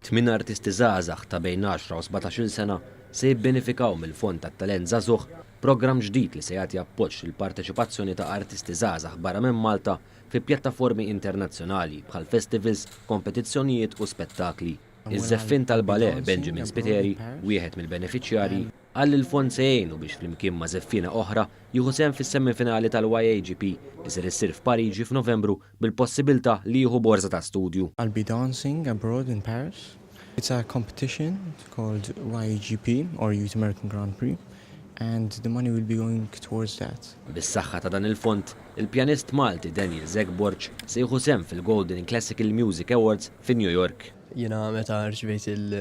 Tmin artisti żgħażagħ ta' bejn 10 u 17-il sena se jibbenefikaw mill-Fond tat-Talent Żagħżugħ, programm ġdid li se jagħti appoġġ lill-parteċipazzjoni ta' artisti żgħażagħ barra minn Malta fi pjattaformi internazzjonali bħal festivals, kompetizzjonijiet u spettakli. Iż-żeffien tal-ballet Benjamin Spiteri, wieħed mill-benefiċjarji, Qal li l-fond se jgħinu biex flimkien ma' żeffiena oħra jieħu sehem fis-semifinali tal-YAGP li ser issir f'Pariġi f'Novembru bil-possibilità li jieħu borża ta' studju. I'll be dancing abroad in Paris. It's a competition called YAGP or Youth American Grand Prix and the money will be going towards that. Bis-saħħa ta' dan il-fond, il-pjanist Malti Daniel Zach Borg se jieħu sehem fil-Golden Classical Music Awards fi New York. Jiena meta rċivejt il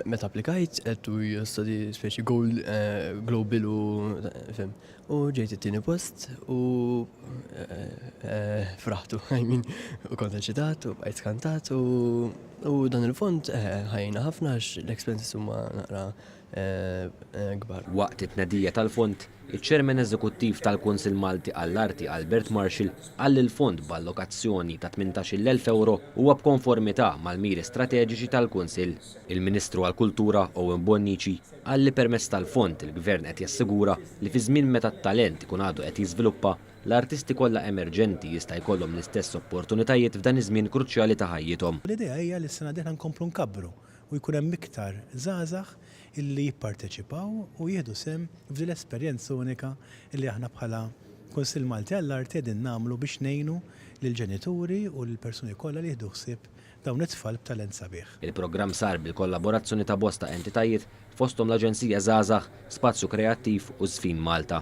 meta applikajt għedtu study speċi goal eh, global u fim. U ġejt it-tieni post u eh, eh, fraħtu, I mean, u kont eċitat u bqajt skantat u dan il-fond ħajna ħafna għax l-expenses huma naqra kbar. Waqt it-tnedija tal-fond, iċ-Chairman Eżekuttiv tal-Kunsill Malti għall-Arti Albert Marshall qal li l-fond b'allokazzjoni ta' 18,000 ewro huwa b'konformità mal-miri strateġiċi tal-Kunsill. Il-Ministru għall-Kultura Owen Bonnici qal li permezz tal-fond il-Gvern qed jassigura li fi żmien meta t-talent ikun għadu qed jiżviluppa, l-artisti kollha emerġenti jista' jkollhom l-istess opportunitajiet f'dan iż-żmien kruċjali ta' ħajjithom. L-idea hija li s-sena d-dieħla nkomplu nkabbru u jkun hemm iktar żgħażagħ illi jipparteċipaw u jieħdu sehem f'din l-esperjenza unika illi aħna bħala Kunsill Malti għall-Arti qegħdin nagħmlu biex ngħinu lill-ġenituri u lill-persuni kollha li jieħdu ħsieb dawn it-tfal b'talent sabiħ. Il-programm sar bil-kollaborazzjoni ta' bosta entitajiet fosthom l-Aġenzija Żgħażagħ, Spazju Kreattiv u Żfin Malta.